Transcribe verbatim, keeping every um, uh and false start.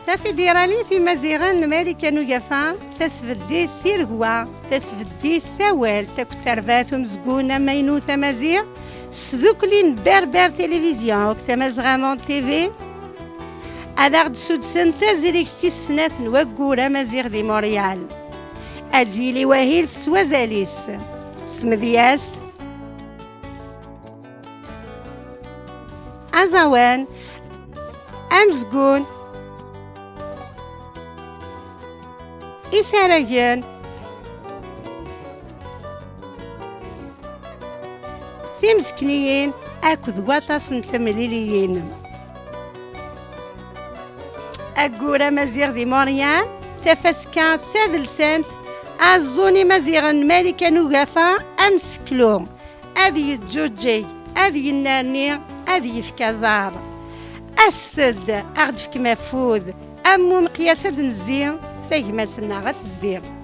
Tafidiṛalit Imaziɣen n Marikan Ugafa, tasbeddit Tiregwa, tasbeddit Tawalt akked terbaɛt umezgun amaynut amaziɣ, s tdukli n Berber Télévision akked Tamazɣa Monde T V, ad aɣ-d-sudsen tazrigt tis snat n waggur amaziɣ di Montréal. Ad d-yili wahil s wazal-is, s tmedyazt, aẓawan, amezgun, isaragen, timsekniyin akked waṭas n temliliyin. Aggur amaziɣ di Montréal, tafaska tadelsant, aẓun imaziɣen n Marikan Ugafa amseklu, ad yeǧǧuǧǧeg, ad yennerni, ad yefk aẓar. Aset-d, ad aɣ-d-fkem afud, am umeqyas ad nezzi, tagmat-nneɣ ad tezdi.